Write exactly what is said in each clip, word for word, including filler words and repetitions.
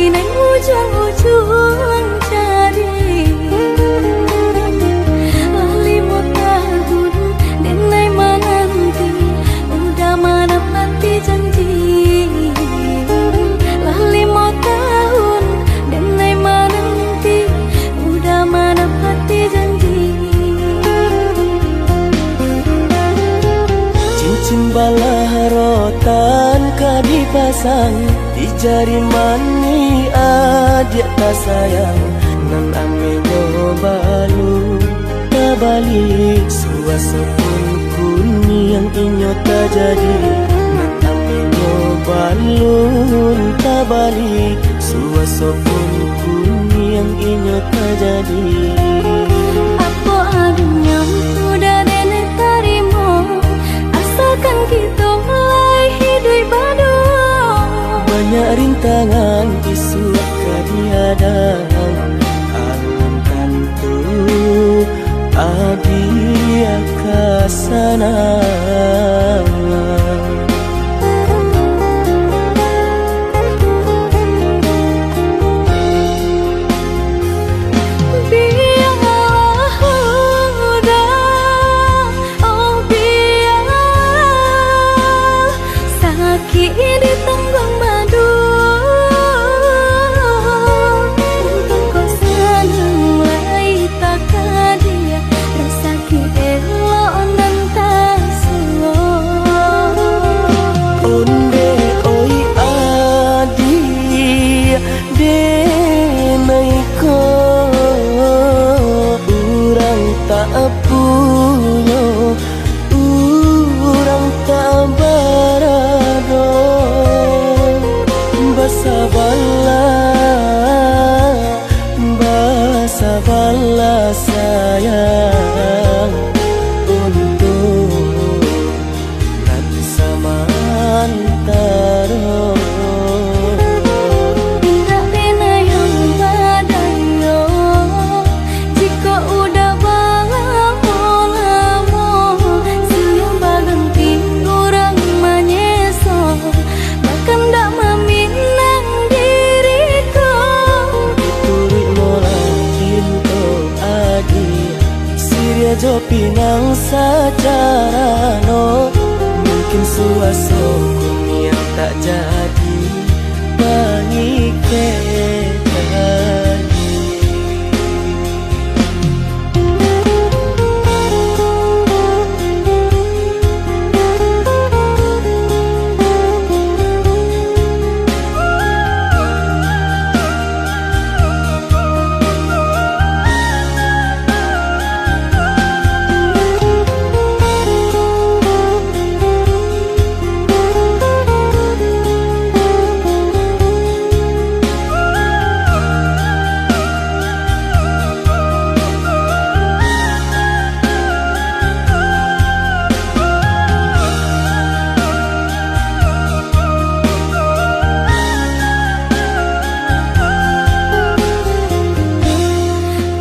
Nan ujuang-ujuang cari, lah limo tahun denai mananti, udah manapati janji. Lah limo tahun denai mananti, udah manapati janji. Cincin balah rotan ka dipasang di jari manih adiak tasayang, nan ameh nyo balun tabali. Suaso pun kuniang inyo tajadi, nan ameh nyo balun tabali. Suaso pun kuniang inyo tajadi. Apo adunyo udah denai tarimo, asalkan kito lai hiduik baduo. Banyak rintangan isuak ka dihadang, alun tantu adiak ka sanang. Bialah udah, oh bialah, sakik di tangguang baduo. Untuang ko sanang lai takadiak, rasaki elok nan tasuo. Onde oi adiak, denai ko urang tak punyo, urang tak barado. Basabalah, basabalah sayang, untuak nan samantaro. Indak bana yang badayo, jikok udah balamo-lamo, siang baganti urang manyeso, bakandak maminang diri ko. Dituruik molah pinto adiak, siriah jo pinang sajarano. Mungkin suaso kuniang tak jadi pangikek.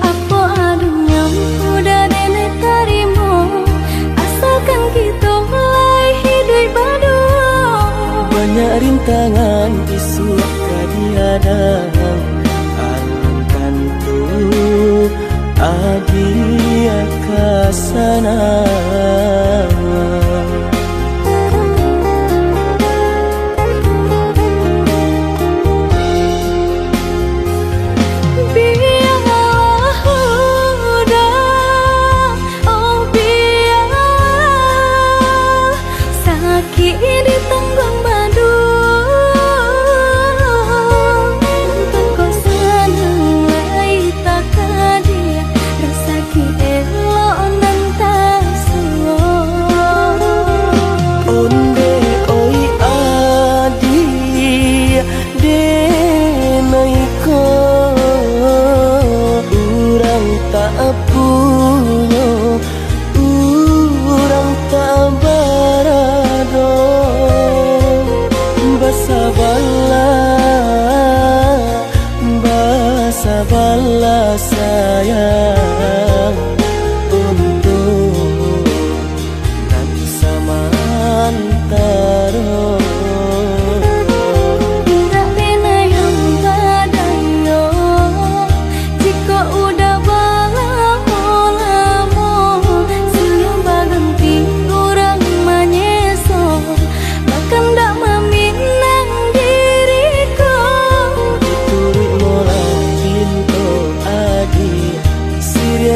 Apo adunyo udah denai tarimo, asalkan kito lai hiduik baduo. Banyak rintangan isuak ka dihadang, alun tantu adiak ka sanang. Bialah udah, oh bialah, sakik di tangguang baduo. Untuang ko sanang lai takadiak, rasaki elok nan tasuo. Onde oi adiak, denai ko urang tak punyo, urang tak barado. Basabalah, basabalah sayang, untuak nan samantaro. Indak bana yang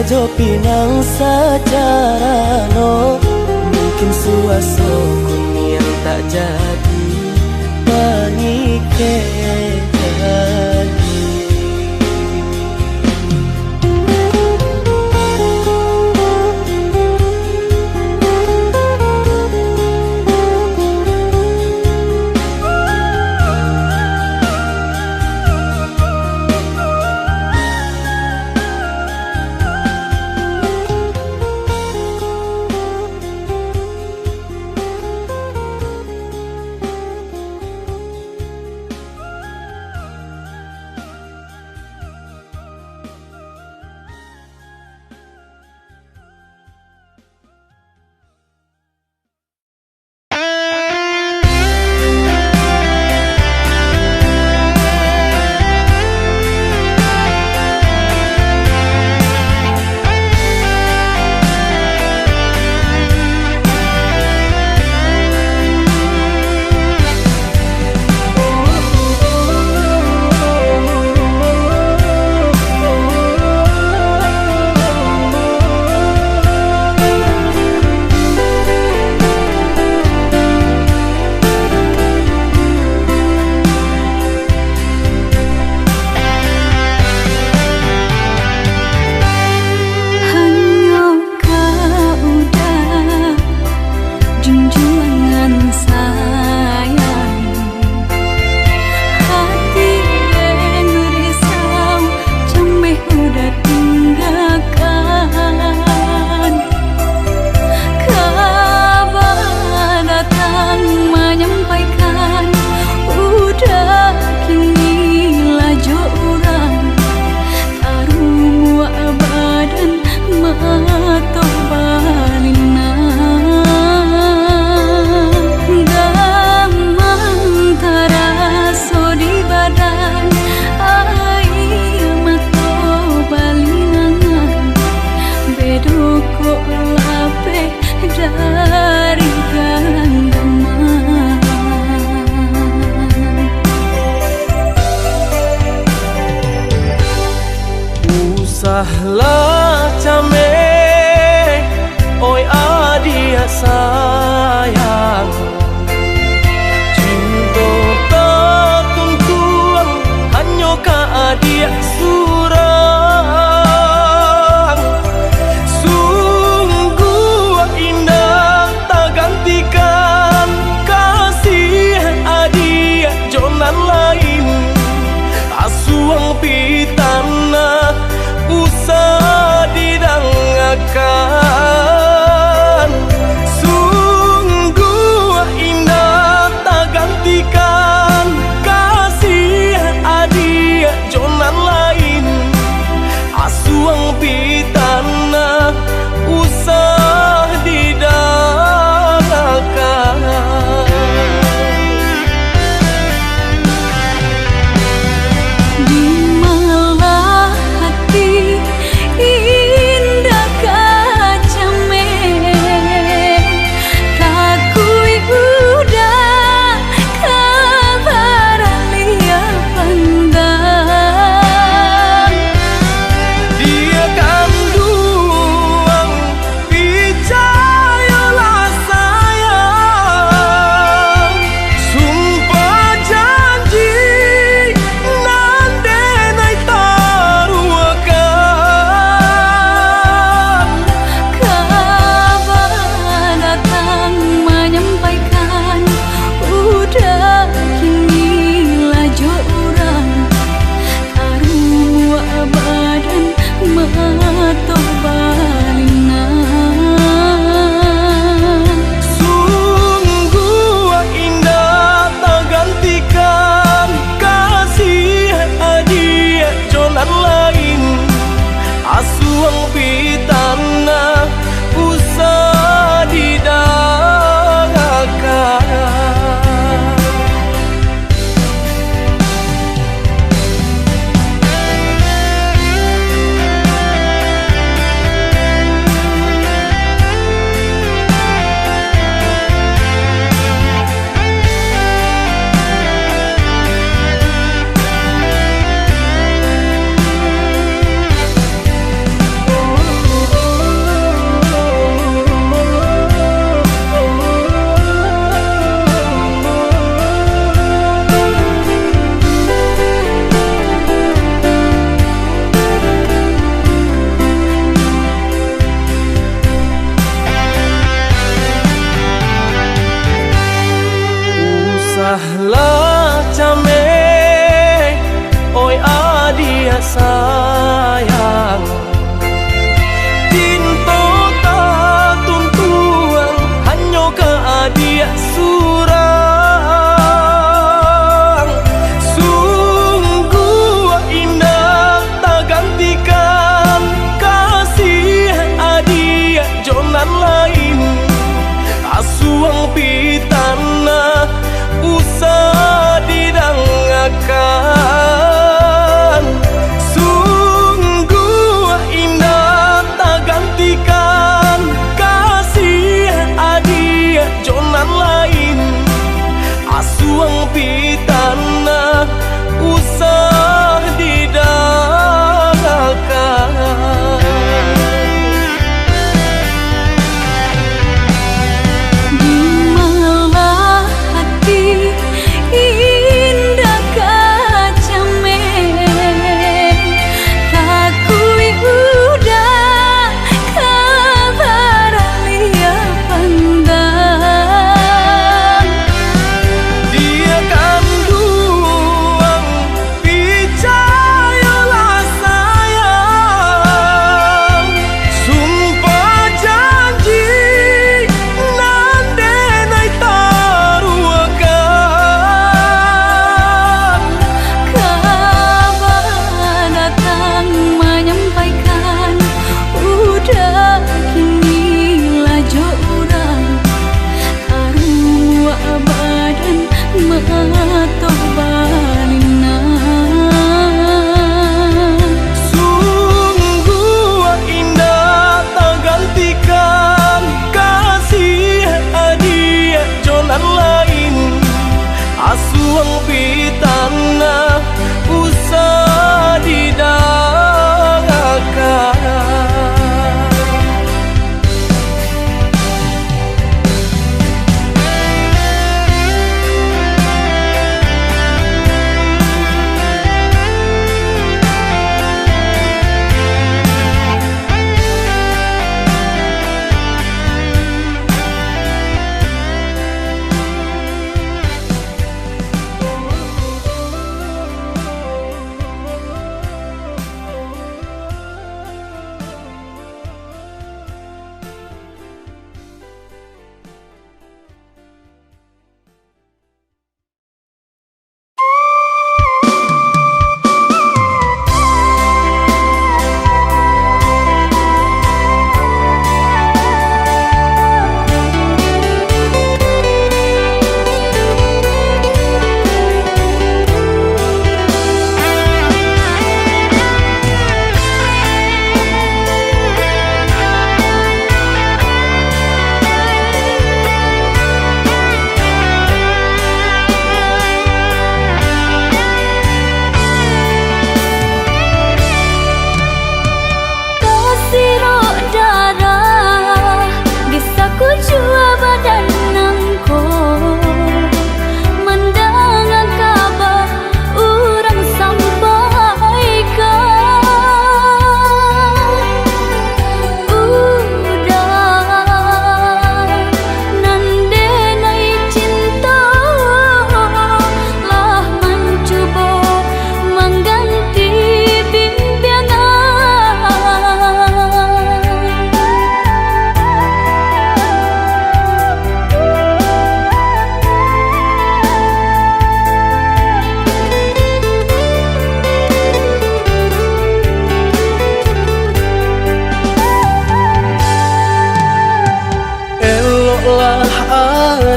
Jo pinang sajarano, mungkin suaso kuniang tak jadi mangikek lagi. Hanyo ka udah junjuangan sayang, hati den risau, cameh udah tinggakan. Kabar datang manyampaikan, udah kini lah jo urang, tarumuak badan mato balinang. Gamang taraso di badan, aia mato balinangan, bedo kok lapeh dari ganggaman. Usahlah cameh, oi adiak sayang. Cinto tatuntuang hanyo ka adiak surang. Sungguah indak tagantikan kasih adiak jo nan lain. Asuang pitanah usah didang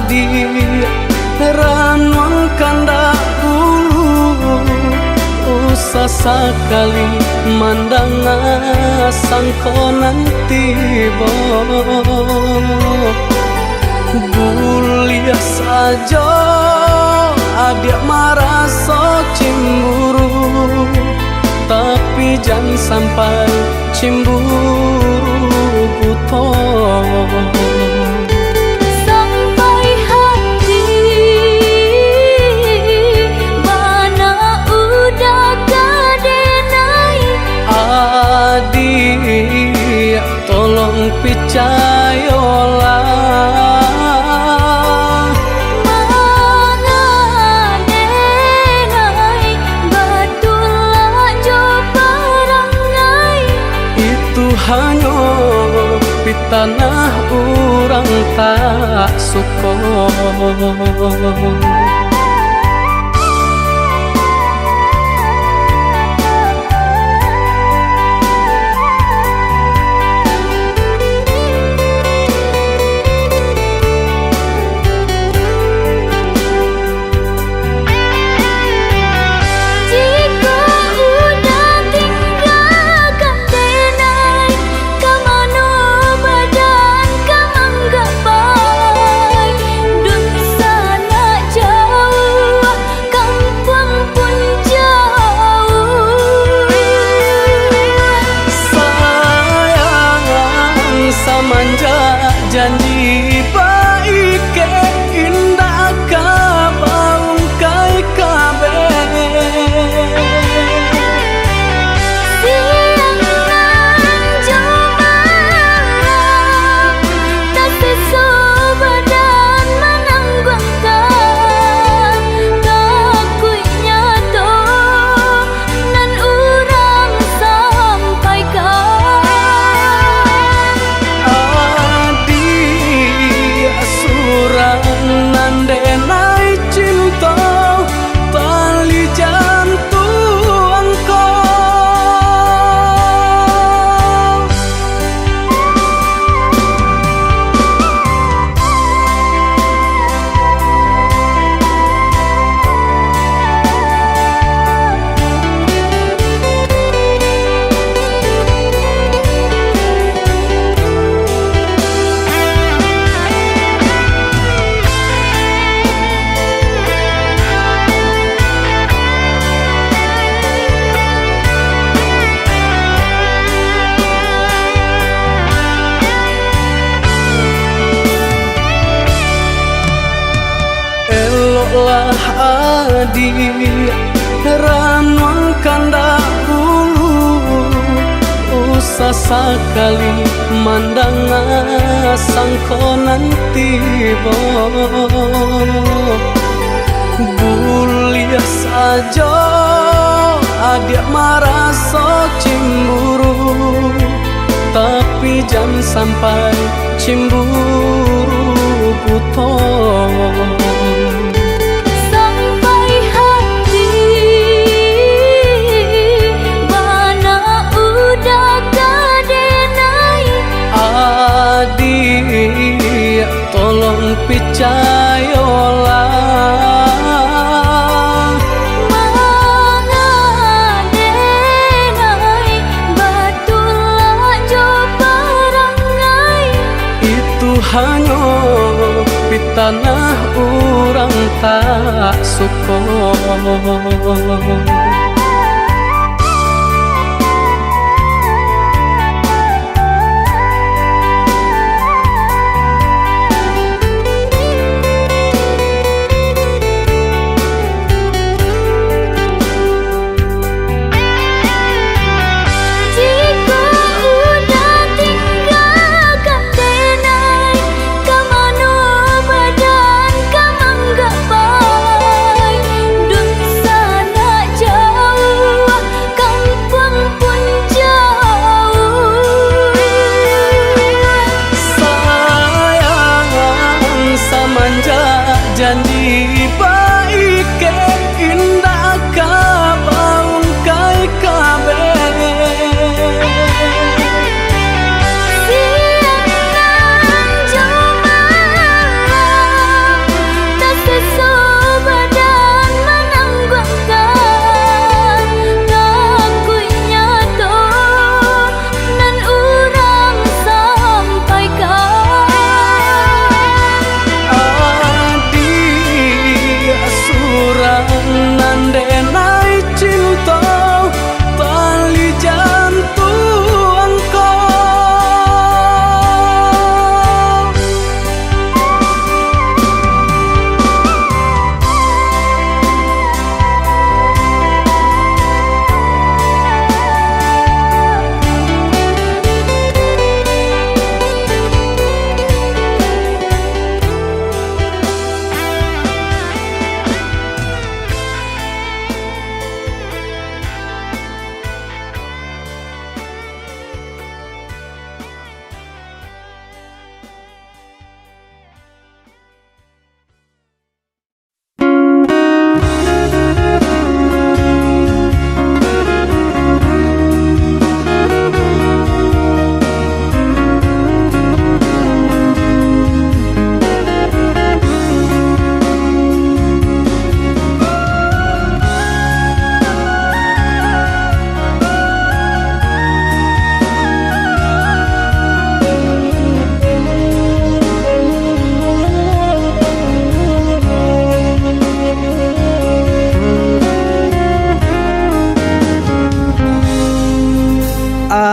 Di ranuang kandak bulu, usah sakali mandanga sangko nan tibo. Buliah sajo adiak maraso cimburu, tapi jan sampai cimburu buto. Sampai hati bana udah ka denai. Adiak, tolong picayolah. Mangadenai batua jo parangai. Itu hanyo pitanah urang tak suko. Jikok udah tinggakan denai, ka mano badan ka manggapai? Dunsanak jauah, kampuang pun jauah. Sayang, samanjak janji baikek, indak ka baungkai kabeh. Siang nan jo malam, tasiso badan manangguangkan. Takuiknyo tu nan urang sampaikan. Adiak surang nan denai cinto, tali jantuang ko. Eloklah adiak, ranuang kandak bulu, usah sakali mandanga sangko nan tibo. Buliah sajo adiak maraso cimburu, tapi jan sampai cimburu buto. Sampai hati bana udah ka denai. Adiak, tolong picayolah. Mangadenai batulak jo parangai. Itu hanyo pitanah urang tak suko. Jikok udah tinggakan denai, ka mano badan ka manggapai? Dunsanak jauah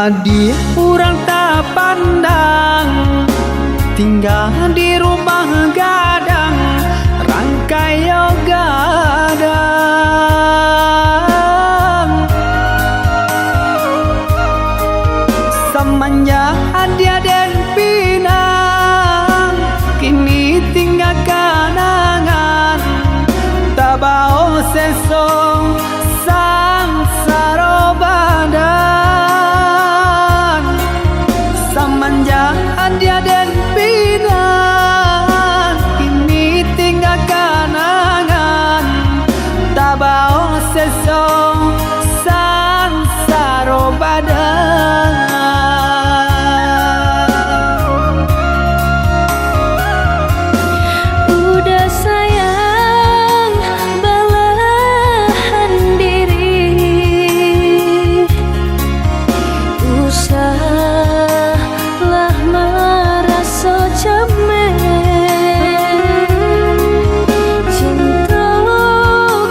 Di urang tapandang, tingga di rumah gadang, rangkai yo gadang. Samanjak adia den pinang, kini tingga kanangan, tabao seso sansaro badan. Samanjak adia den pinang, kini tingga kanangan, tabao seso sansaro badan. Udah sayang balahan diri, usahlah maraso cemen. Cinto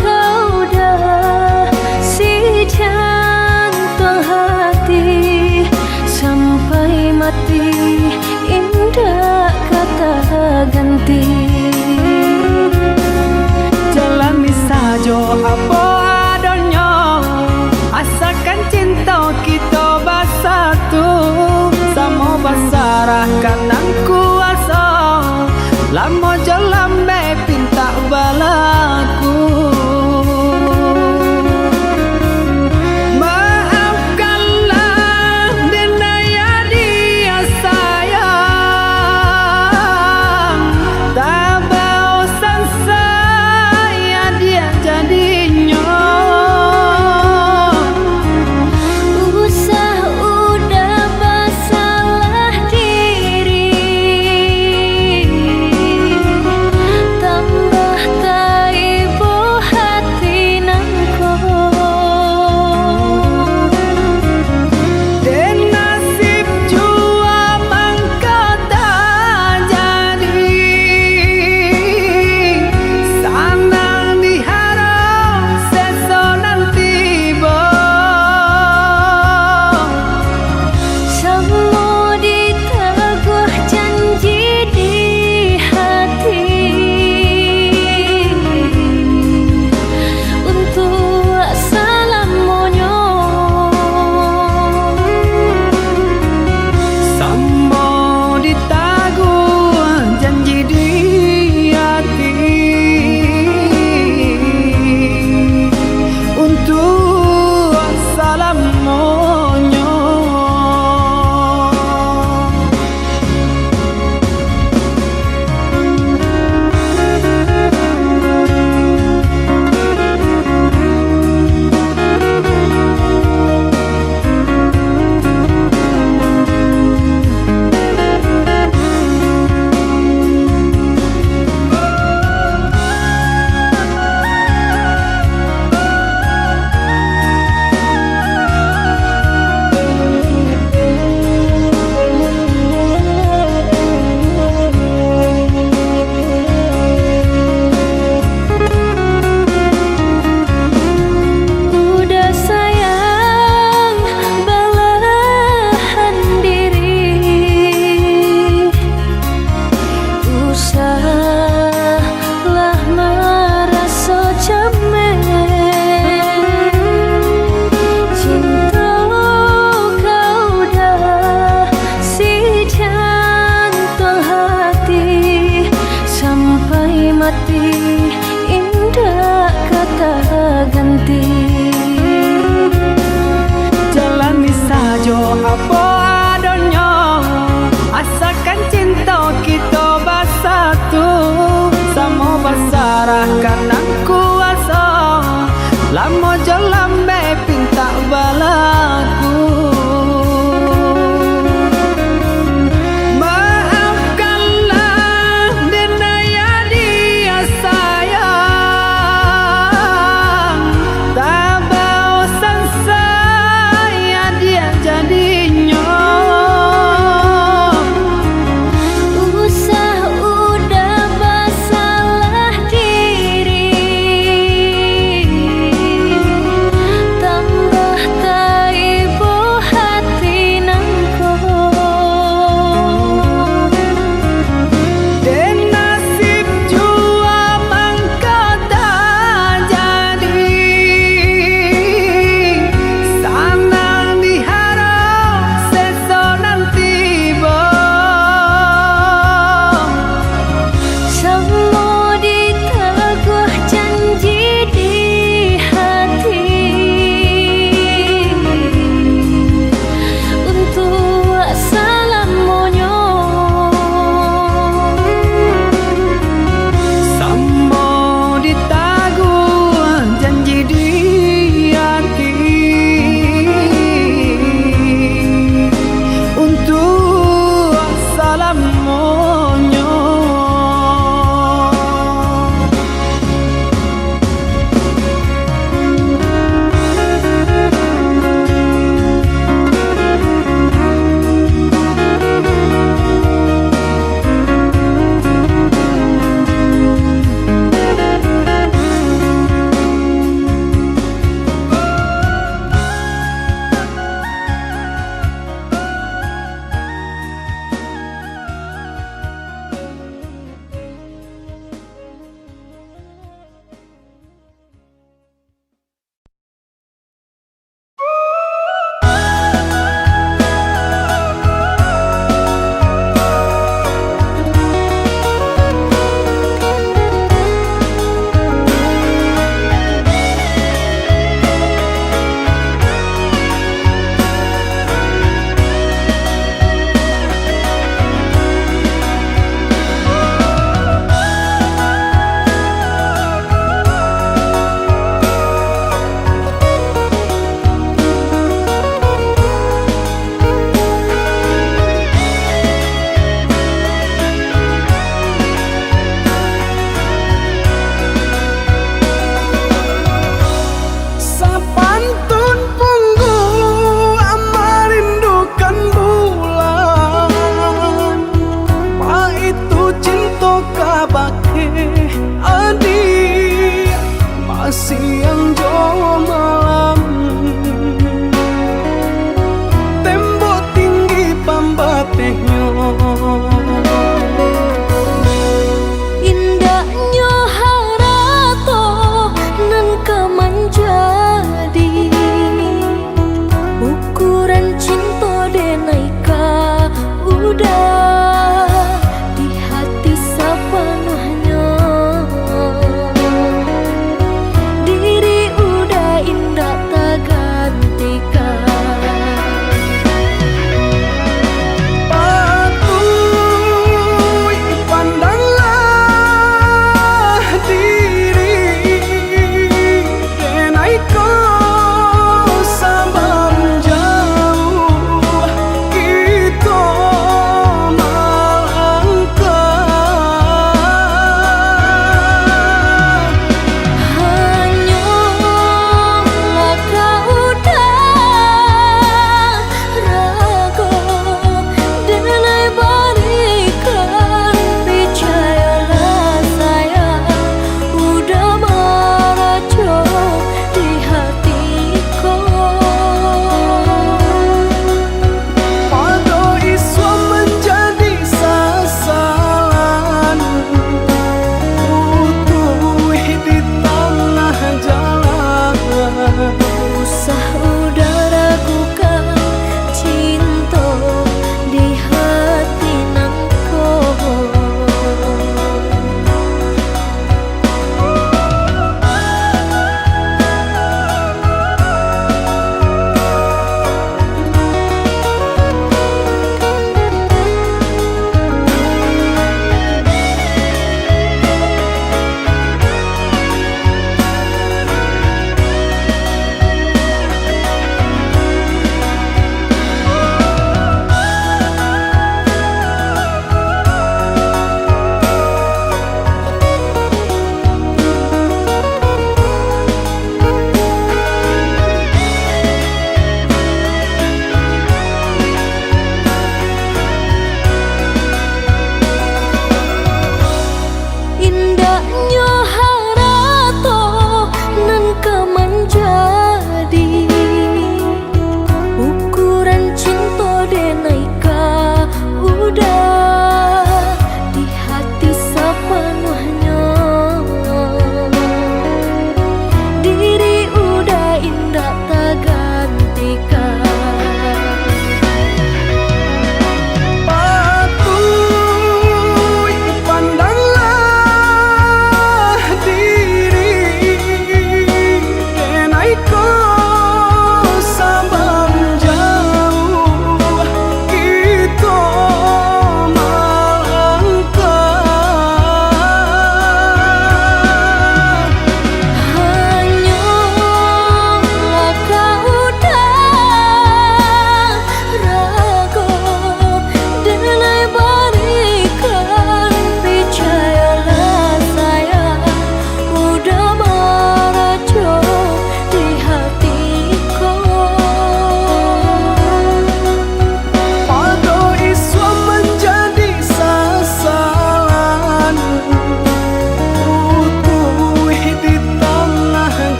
kau dah si jantuang hati, sampai mati indak ka taganti. Jalani sajo apo adonyo, asakan cinto kito basatu, samo basarahkan nan kuaso, lamo jo lambek pintak balaku. Maafkanlah, den ayah dia sayang,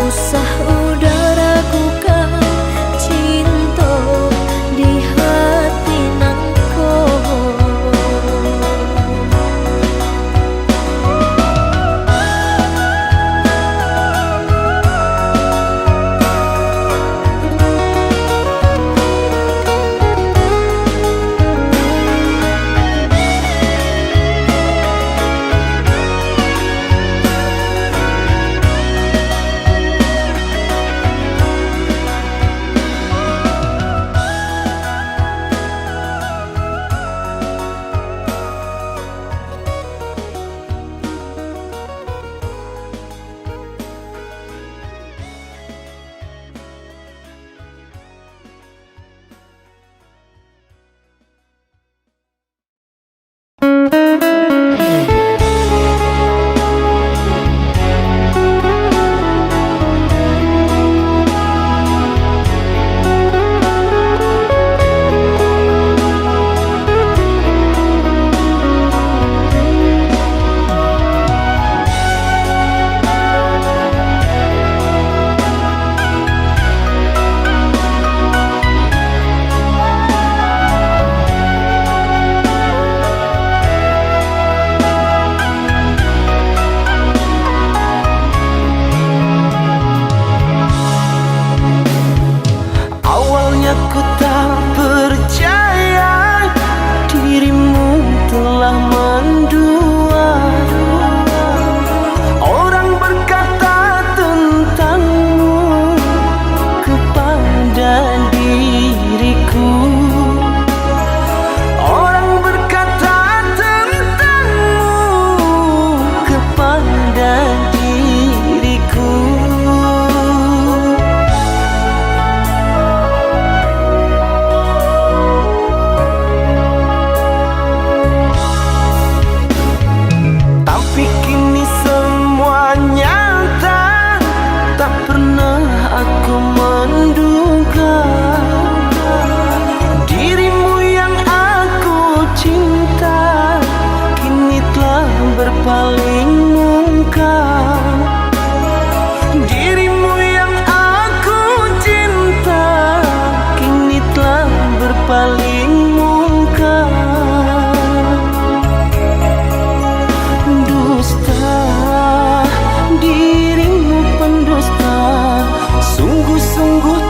Usah udah ragukan cinto di hati nangko. Awalnya ku tak percaya dirimu telah mendua. Orang berkata tentangmu kepada diriku. Orang berkata tentangmu kepada diriku. Tapi kini semua nyata, tak pernah aku menduga dirimu yang aku cinta kini telah berpaling muka. Dirimu yang aku cinta kini telah berpaling muka. Dusta, dirimu pendusta, sungguh-sungguh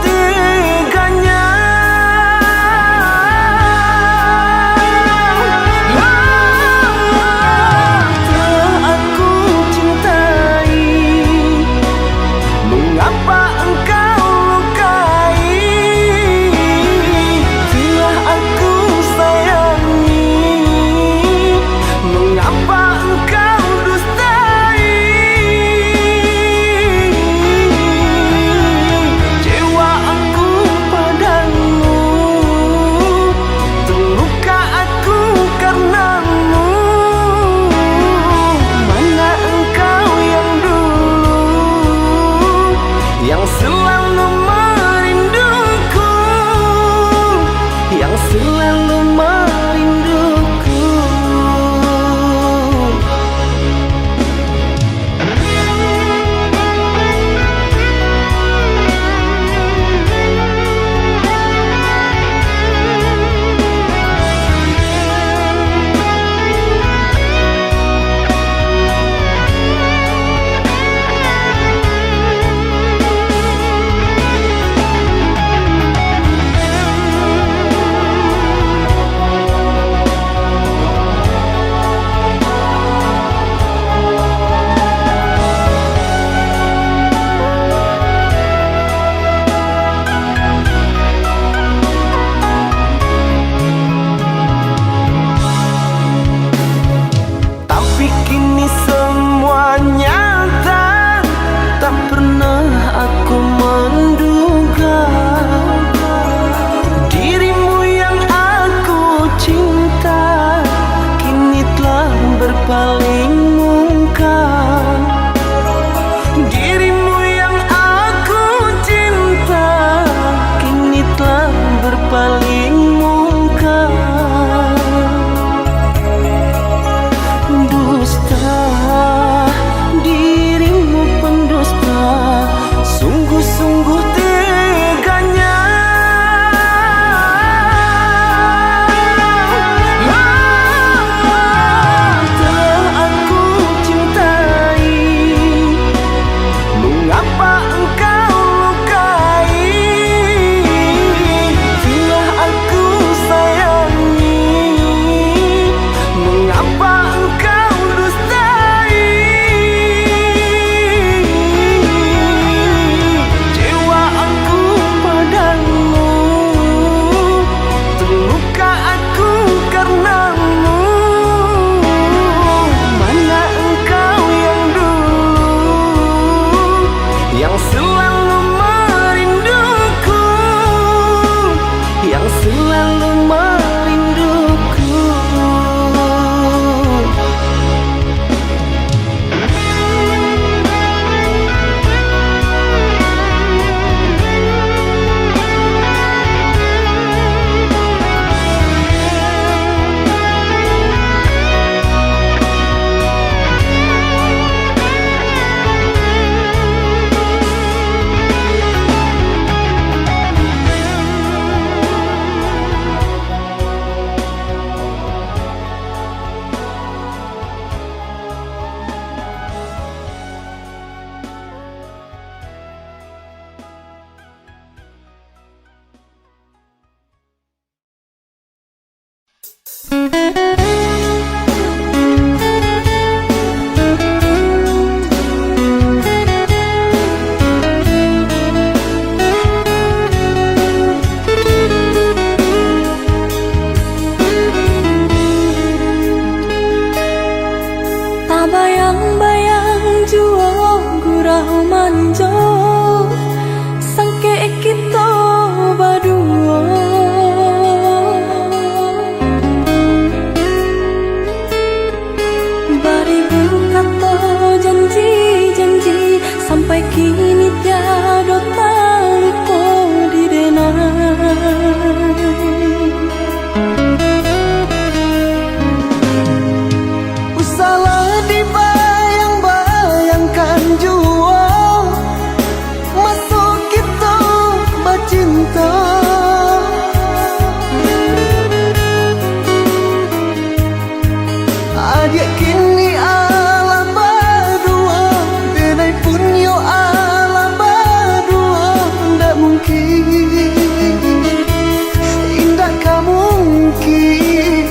Indak ka mungkin.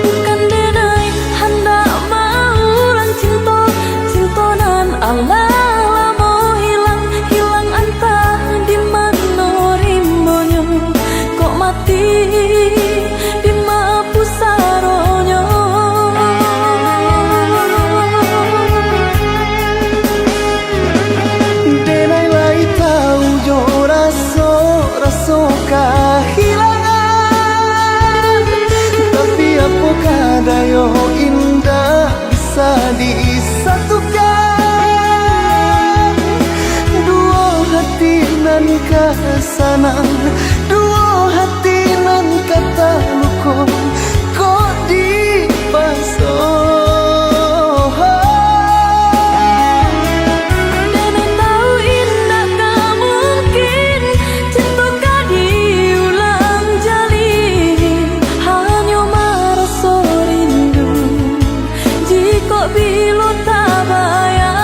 Bukan denai handak maulang cinto, cinto nan alah lamo hilang, hilang antah di mano rimbonyo, kok mati di ma pusaronyo. Denai lai tau jo raso, raso kahilangan. Tapi apo ka dayo, indak bisa disatukan. Duo hati nan ka sanang, duo hati nan ka taluko, kok dipaso. Denai tau indak ka mungkin cinto ka diulang jalin, hanyo maraso rindu. Jikok bilo tabayang.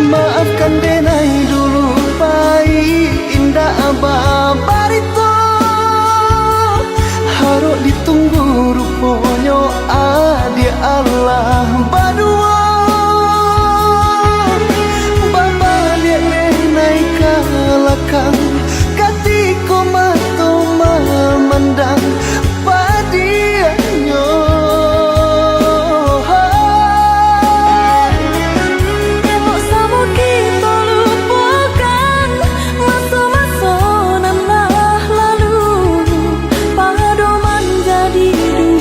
Maafkan denai dulu, pai indak babarito. Harok ditunggu ruponyo adiak alah baduo. Babaliak denai ka lakang, katiko mato mamandang padiahnyo. Elok samo kito lupokan maso-maso nan lah lalu, padoman jadi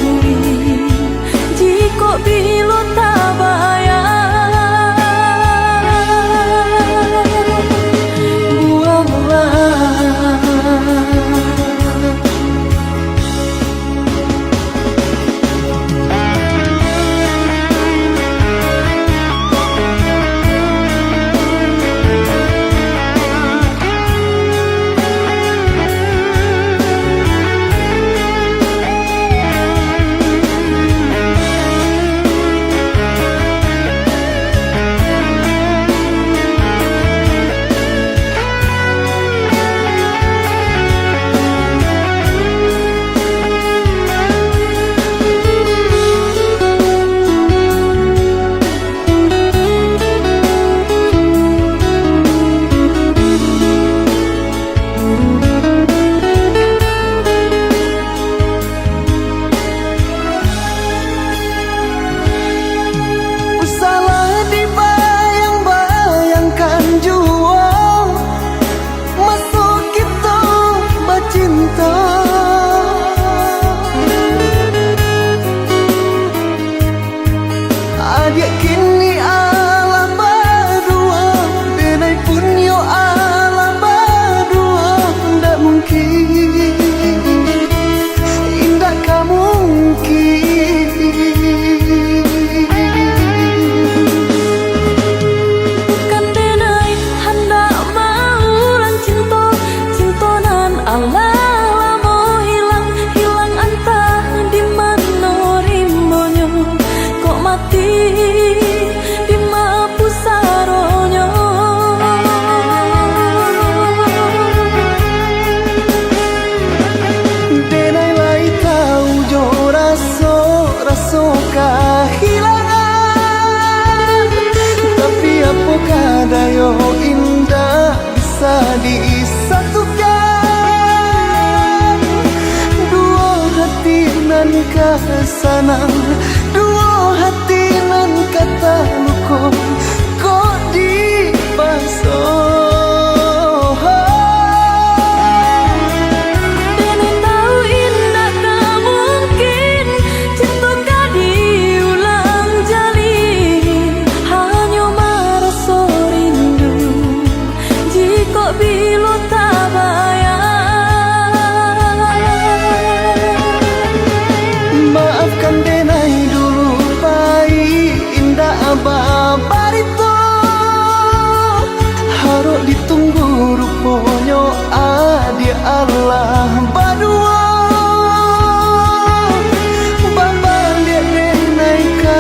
duri. Jikok bilo tabayang, buanglah. Salah dibayang-bayangkan juo maso kito bacinto. Adiak kini alah baduo, denai pun yo alah baduo, ndak mungkin, indak ka mungkin. Bukan denai handak maulang cinto, cinto nan alah lamo hilang, hilang antah di mano rimbonyo, kok mati di ma pusaronyo. Denai lai tau jo raso, raso kahilangan, tapi apo ka dayo, indak bisa disatukan. Duo hati nan ka sanang, duo hati nan ka taluko, kok dipaso. Denai tau indak ka mungkin cinto ka diulang jalin, hanyo maraso rindu jikok bilo tabayang. Maafkan denai dulu, pai indak babarito. Harok ditunggu ruponyo adiak alah baduo. Babaliak denai ka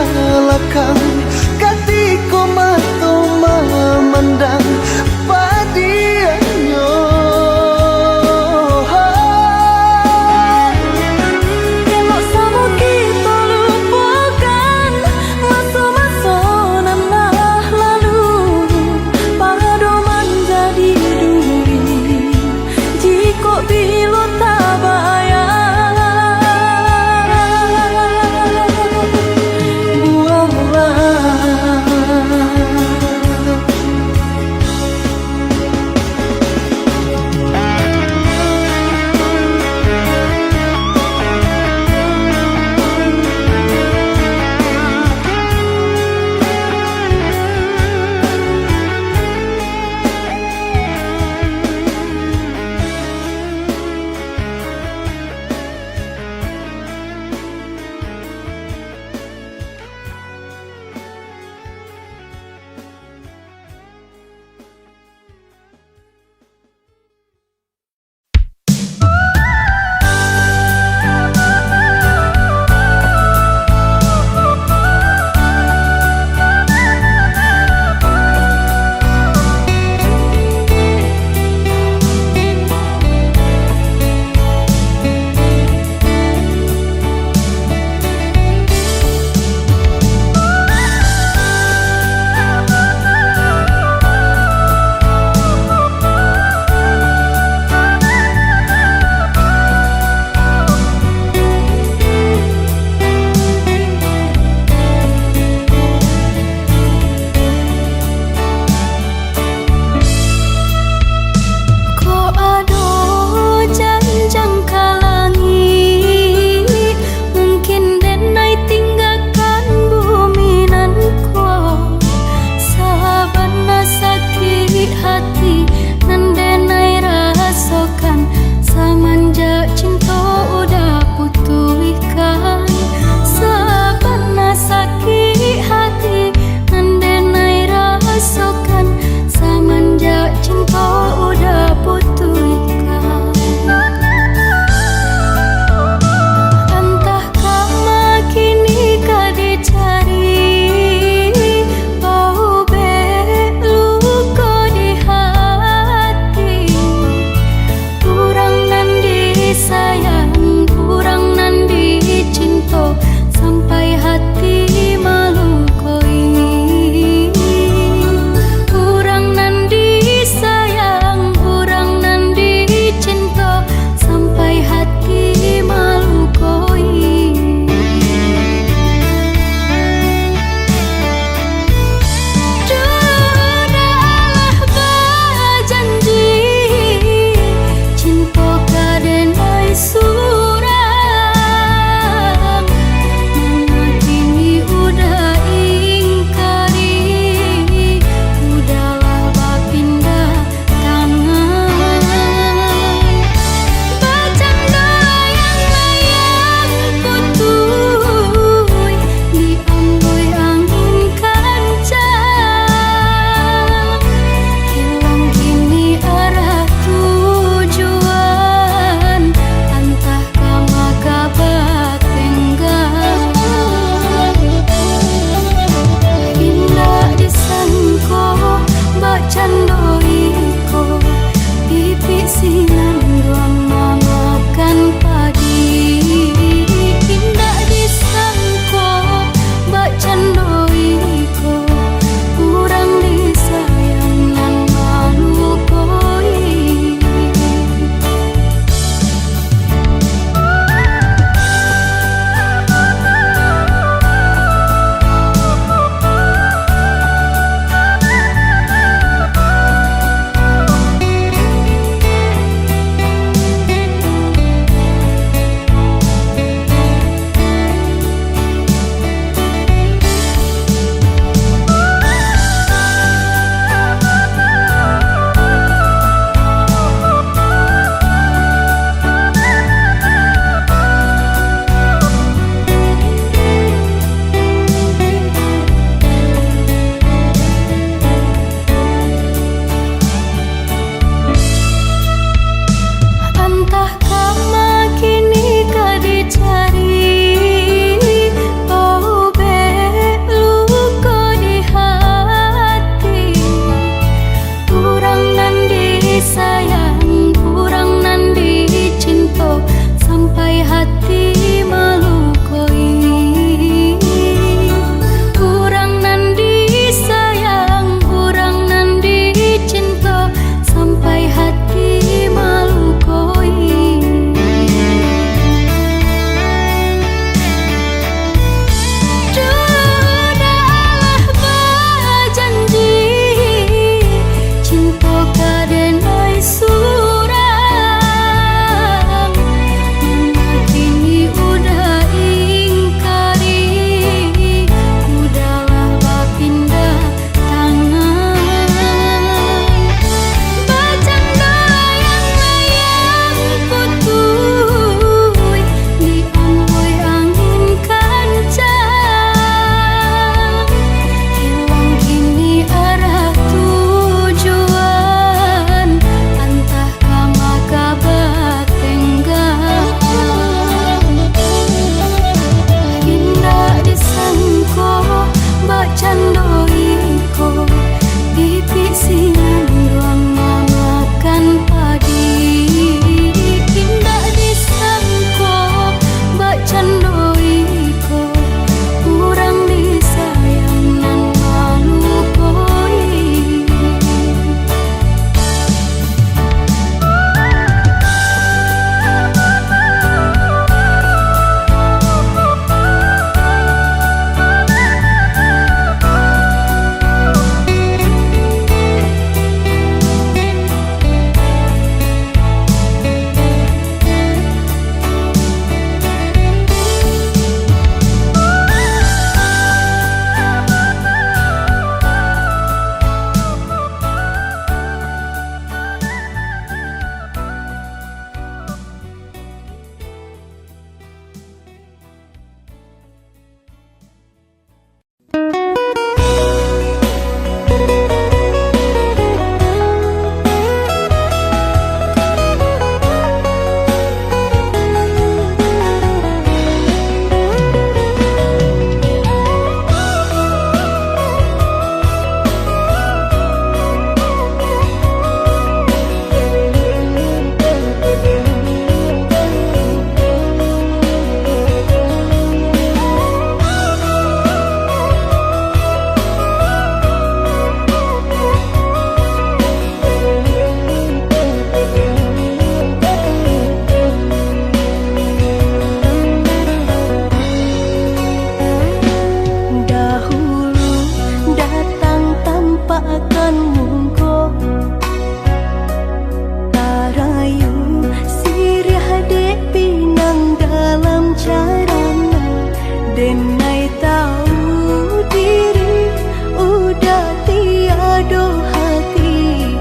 Denai tahu diri, udah tiado hati,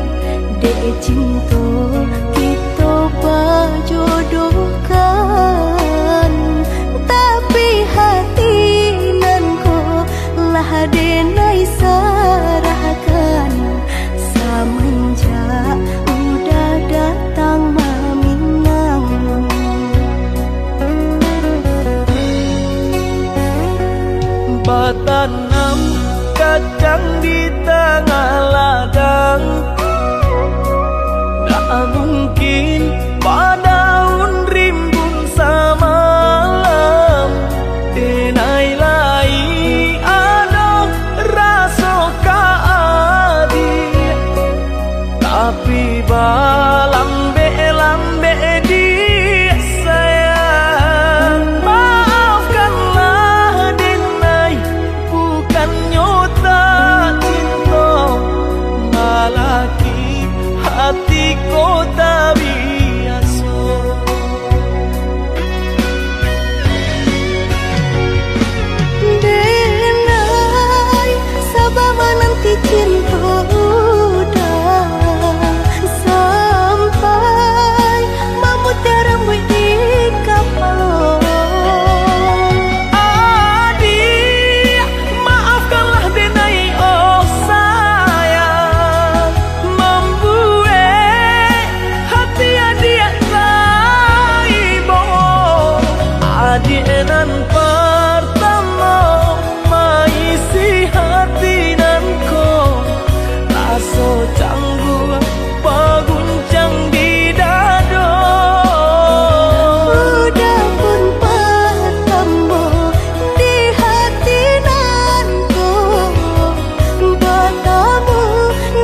dek cinto kito pajodohkan. Tapi hati nan ko lah denai sarahkan, samanjak udah datang maminang. Batanam kacang di tangah ladang, ndak mungkin badaun rimbun samalam. Denai lai ado raso ka adiak, tapi balambek-lambek diak sayang. Maafkanlah denai, bukannyo tak cinto, malaki hati ko tak biaso. Denai, saba mananti cinto udah sampai mamutiah rambuik di kapalo. Adiak, maafkanlah denai, oh sayang, mambuek hati adiak taibo. Adiak nan partamo maisi hati nan ko, raso cangguak baguncang di dado. Udah pun partamo di hati nan ko, batamu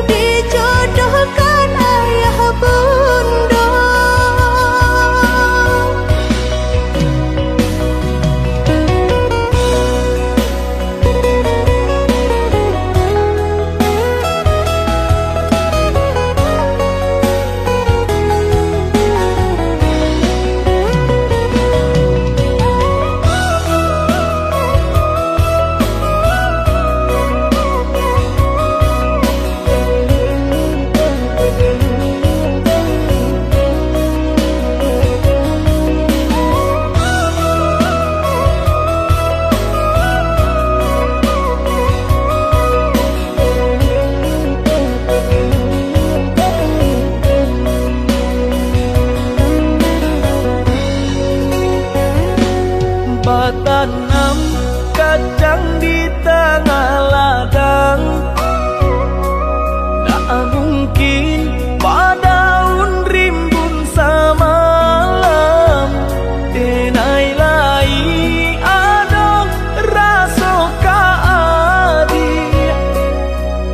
dijodohkan ayah bundo. Batanam kacang di tangah ladang, ndak mungkin badaun rimbun samalam. Denai lai ado raso ka adiak,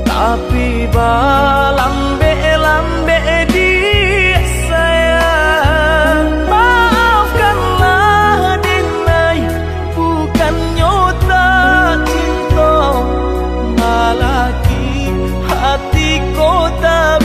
tapi balambek-lambek diak sayang. Maafkanlah denai, bukannyo tak cinto, malaki hati ko tak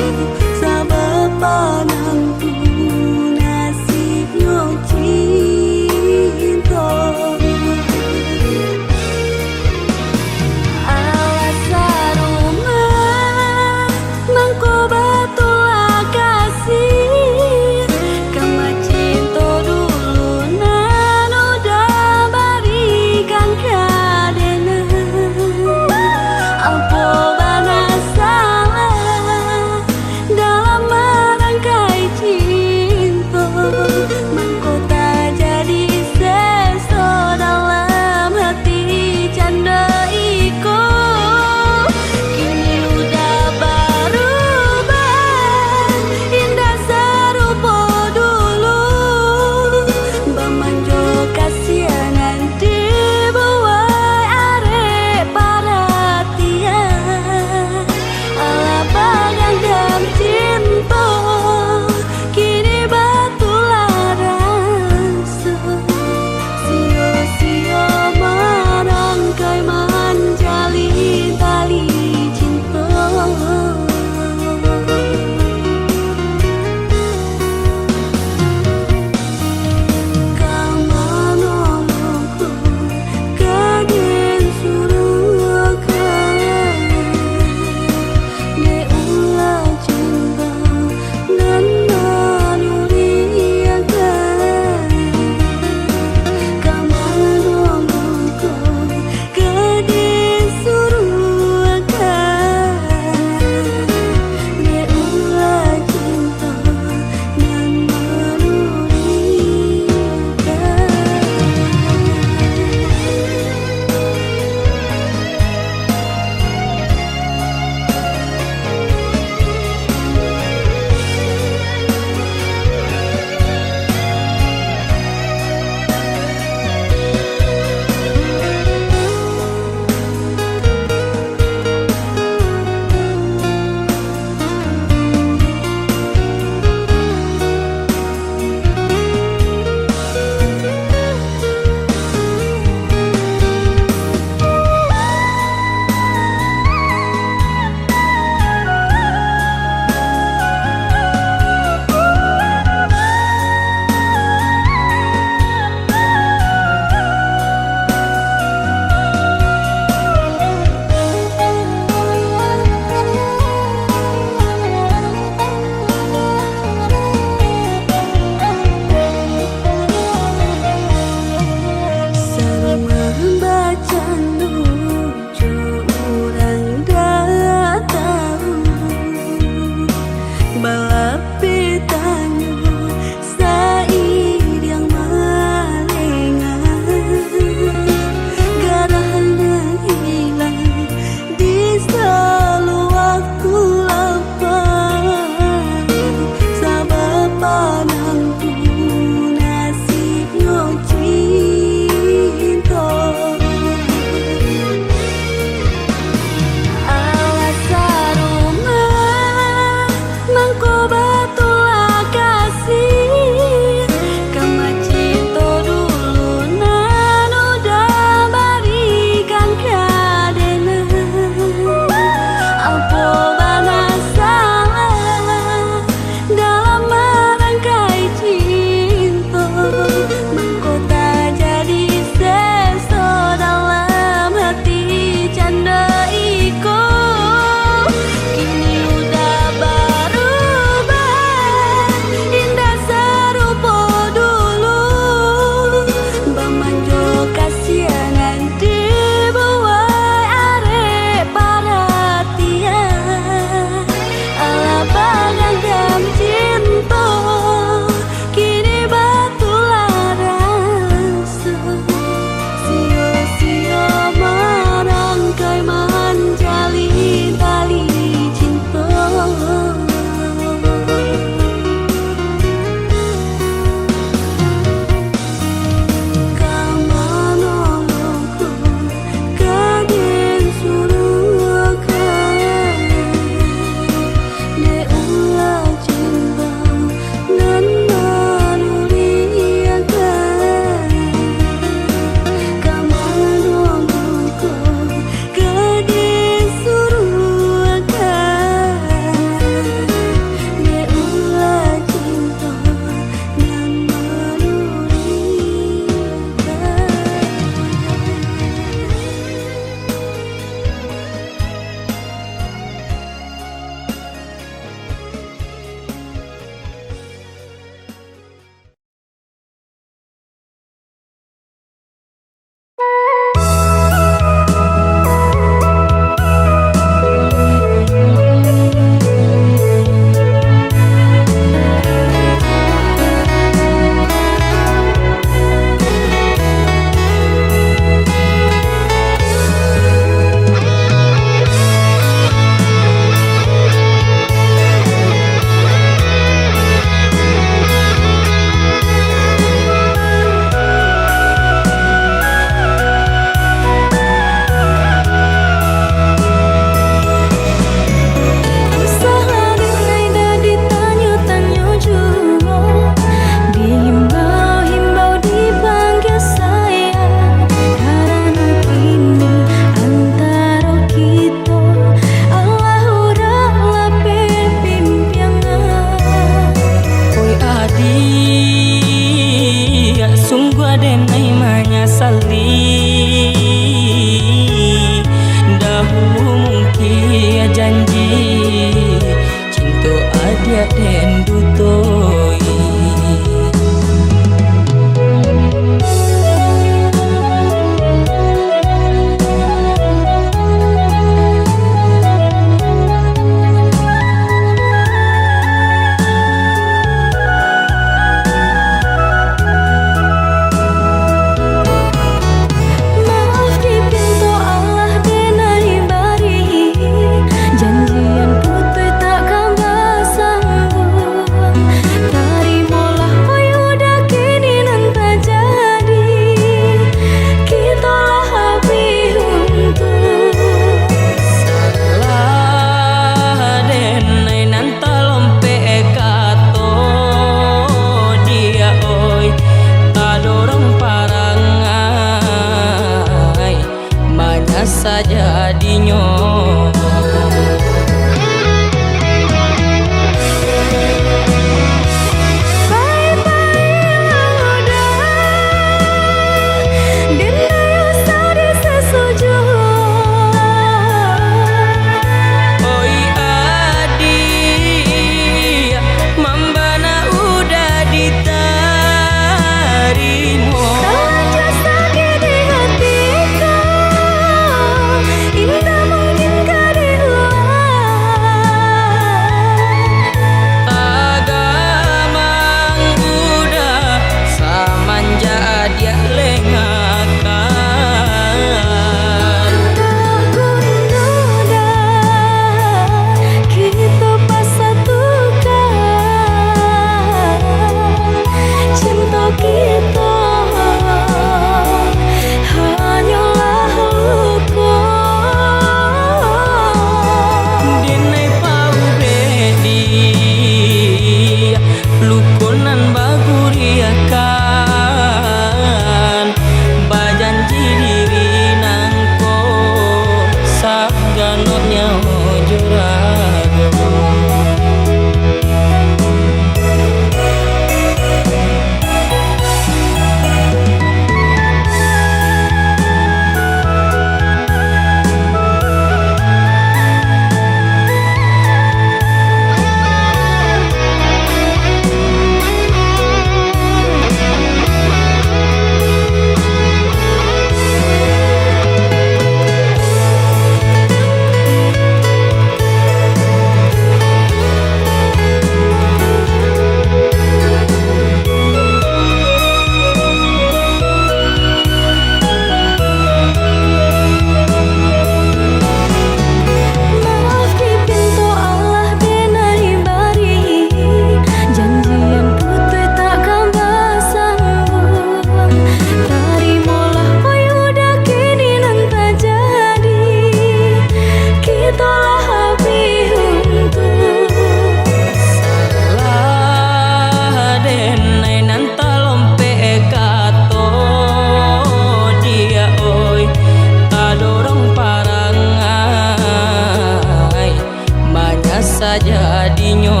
jadinyo.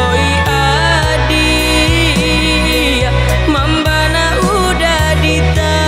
Oi adiak, mambana udah ditarimo.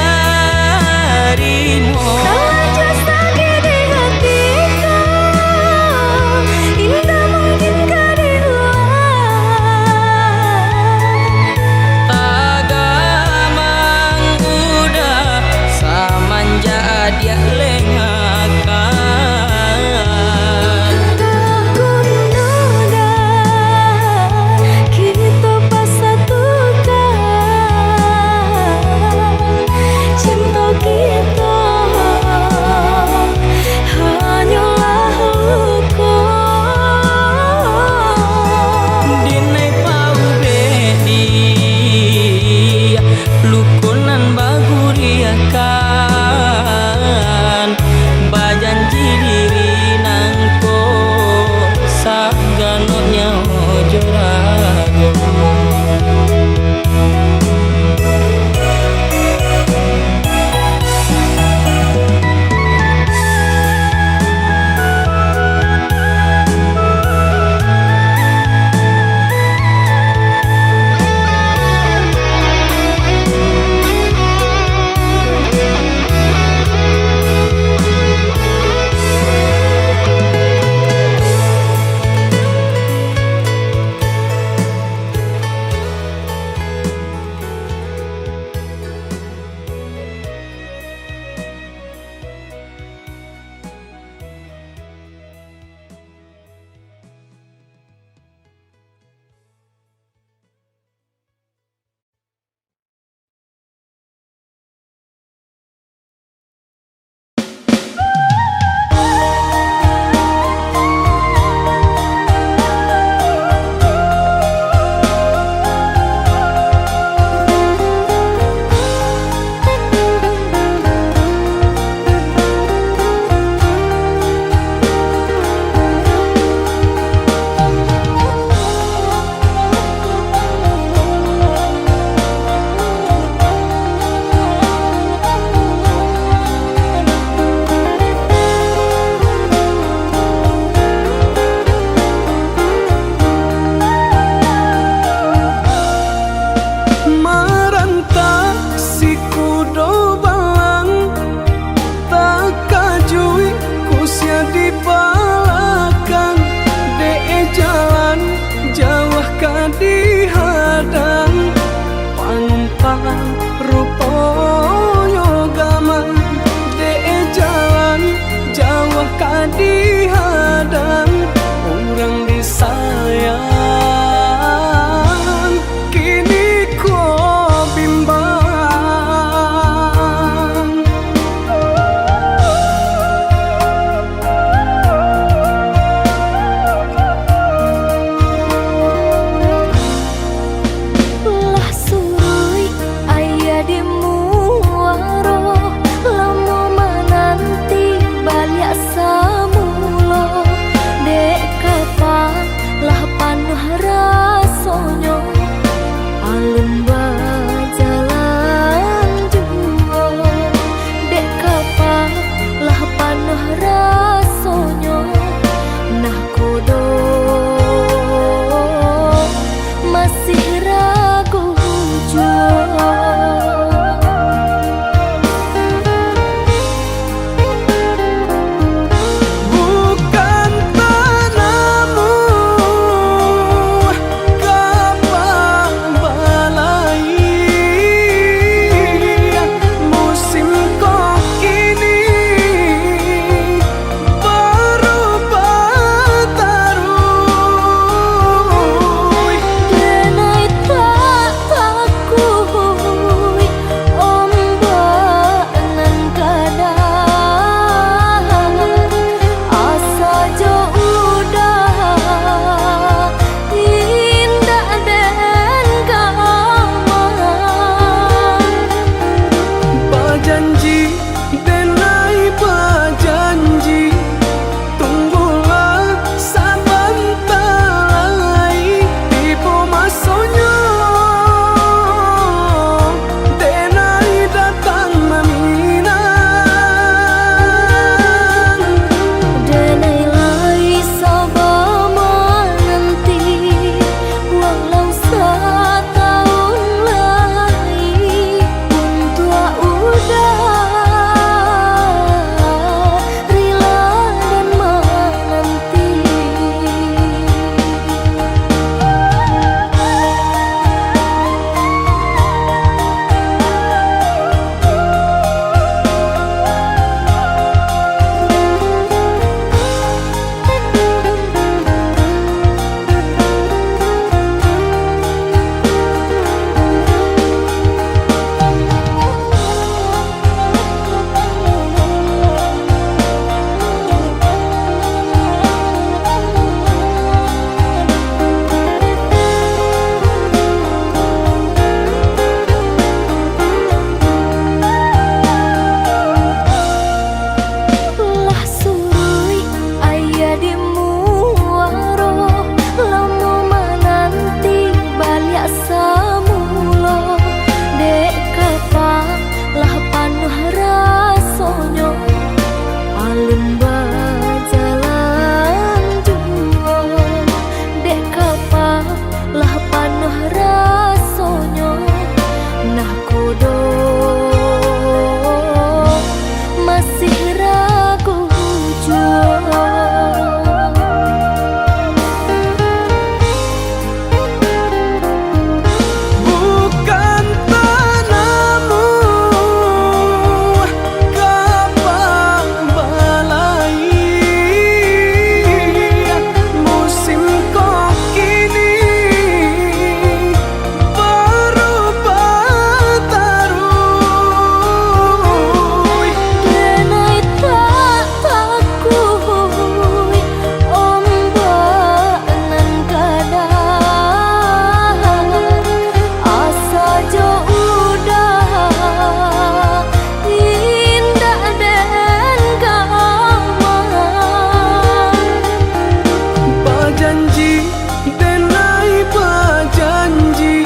Janji, denai bajanji,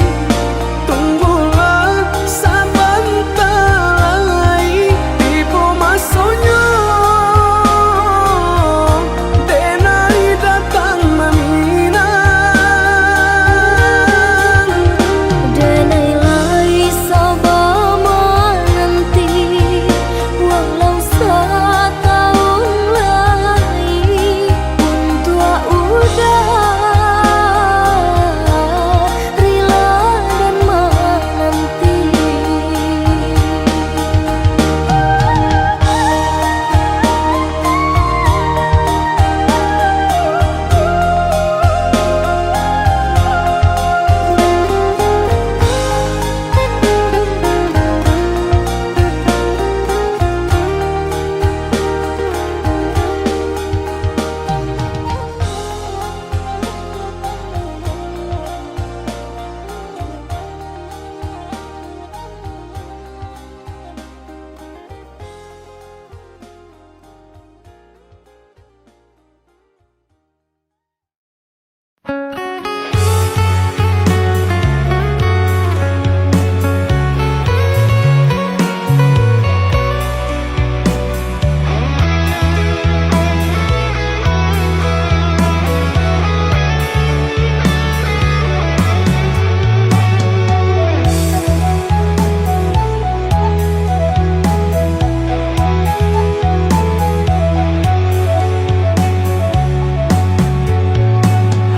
tunggulah sabanta lai, tibo masonyo, denai datang maminang. Denai lai saba mananti, walau satahun lai. Untuak Uda rila dan mananti.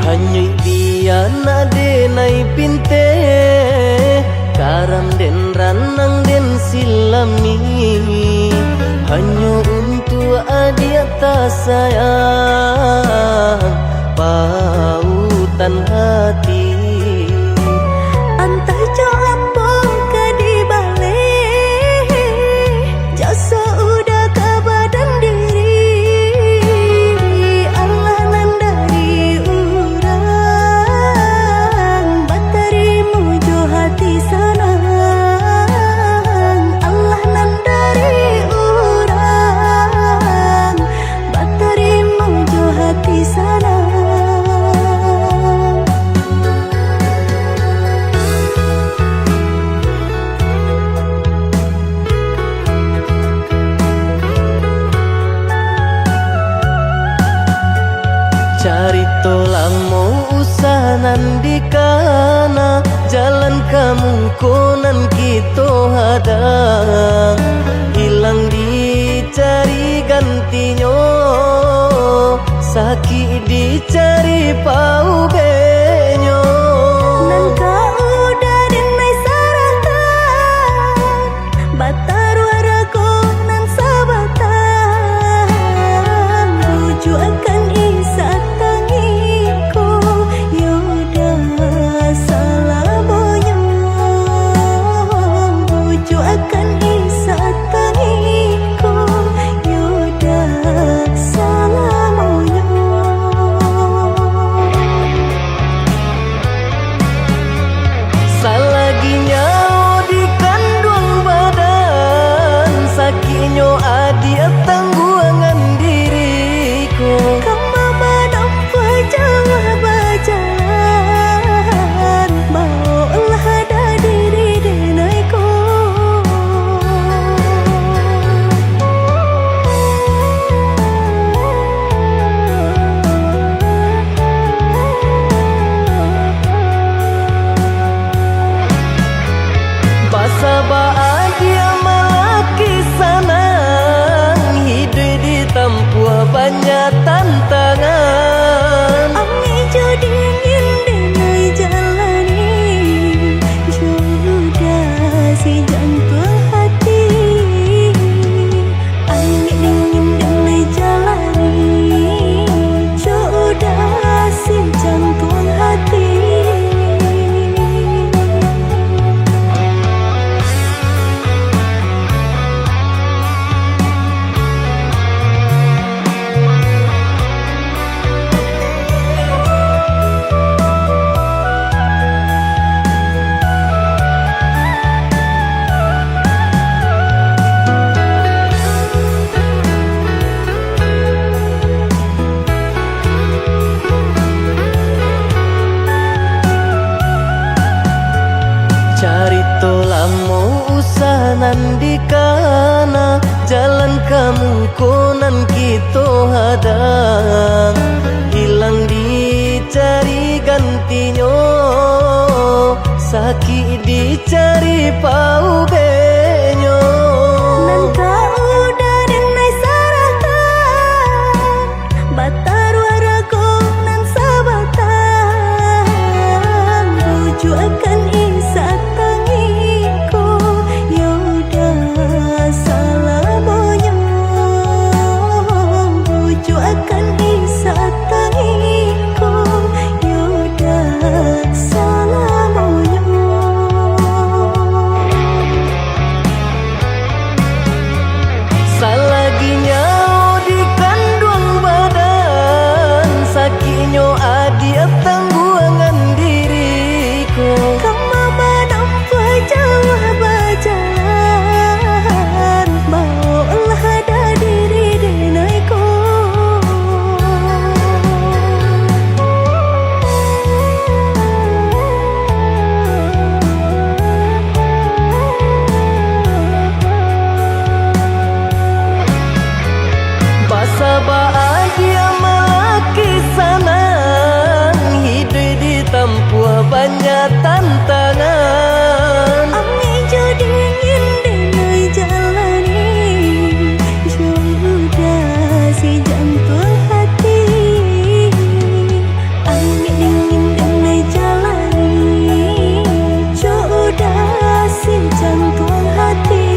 Hanyo biana denai pinteh, karam den ranang den silami, hanyo untuak adiak tasayang, pautan hati. Antah jo apo ka dibaleh, jo sauda ka badan diri. Alah nan dari urang, batarimo jo hati sanang. Alah nan dari urang, batarimo jo hati sanang. Carito lamo usah nan dikana, jalan ka muko nan kito hadang. Hilang dicari gantinyo, sakik dicari paubehnyo. Nan ka uda den lai sarahkan, bataruah rago nan sabatang. Bujuakan isak tangiko, yo dah salamonyo. Bujuakan isak tangiko, yo dah salamonyo. Sanan dikana, jalan ka muko nan kito hadang. Hilang dicari gantinyo, sakik dicari paubeknyo. Nan ka uda den lai sarahkan, bataruah rago nan sabatang, bujuakan ih satangih ko, yo dah salamonyo, bujuakan ih satangih ko, yo dah salamonyo. Salagi nyawo di kanduang badan, sakiknyo adiak tangguangan diri ko. Ka ma manampuah jauah bajalan, baoklah dah diri denai ko. Basabab adiak malaki sanang, hiduik ditampuah banyak tantangan. Angin jo dingin den lai jalani, jo uda si jantuang hati. Angin dingin den lai jalani, jo uda si jantuang hati.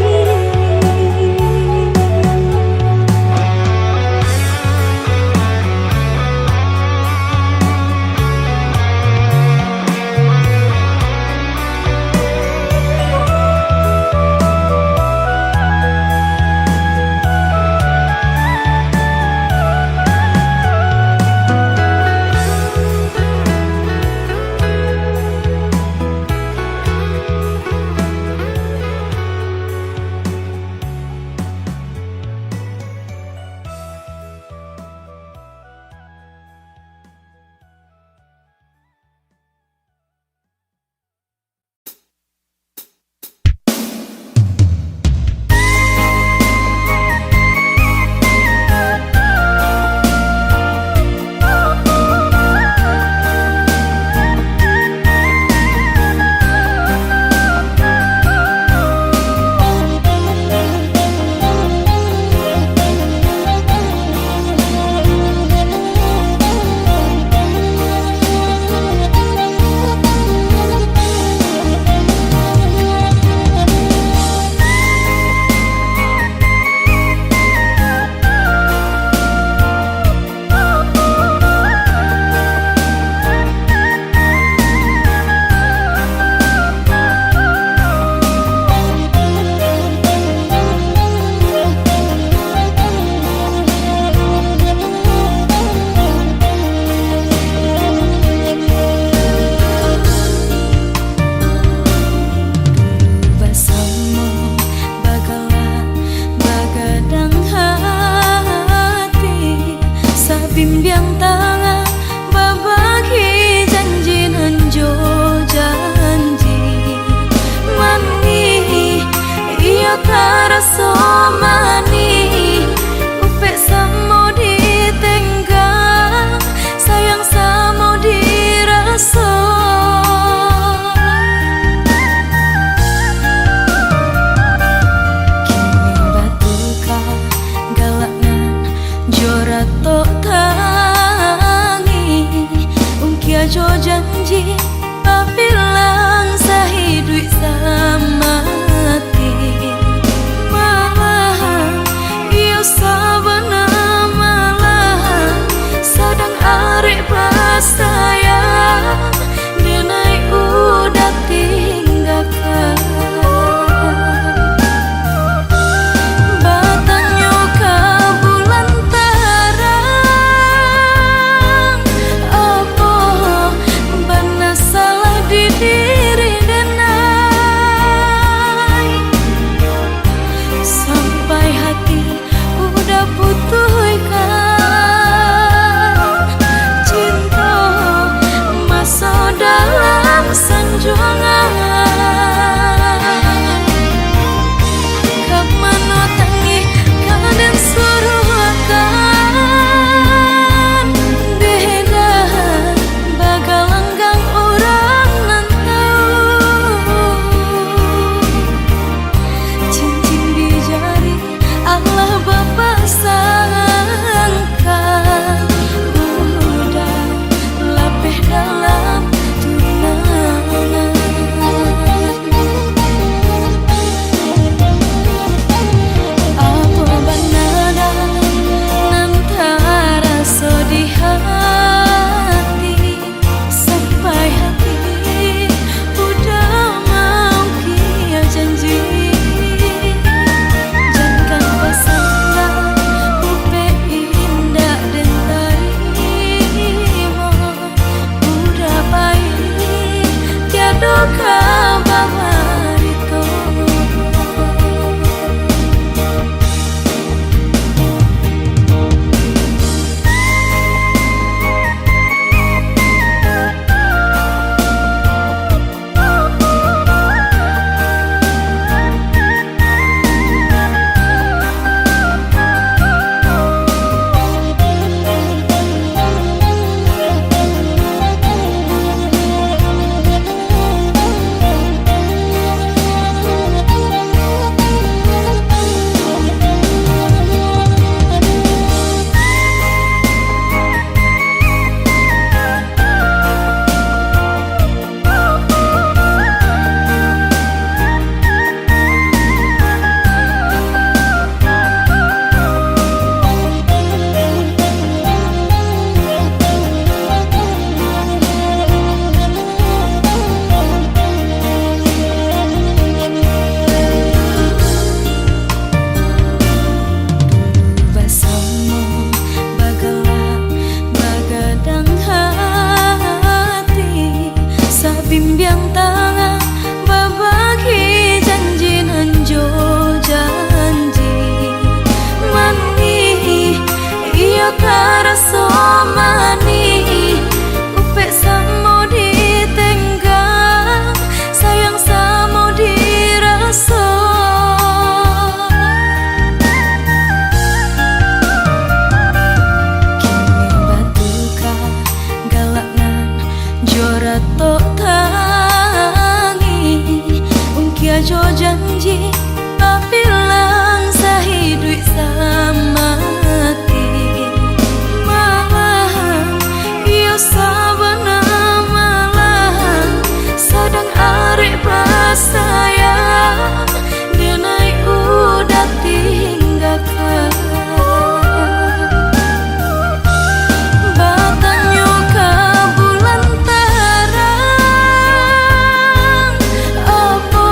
Basamo bagalak bagadang hati, sabimbiang tangan babagi janji nan jo janji. Manih, iyo taraso manih, upek samo ditenggang, sayang samo diraso. Kini batuka galak nan jo ratok tangih, ungkia jo janji, babilang sahiduik samati. Malahan iyo sabana malahan sadang arek basayang, denai uda tinggakan. Batanyo ka bulan tarang, apo bana salah di Jo ratok tangih, ungkia jo janji, babilang sahiduik samati. Malahan, iyo sabana malahan, sadang arek basayang, denai udah tinggakan. Batanyo ka bulan tarang, apo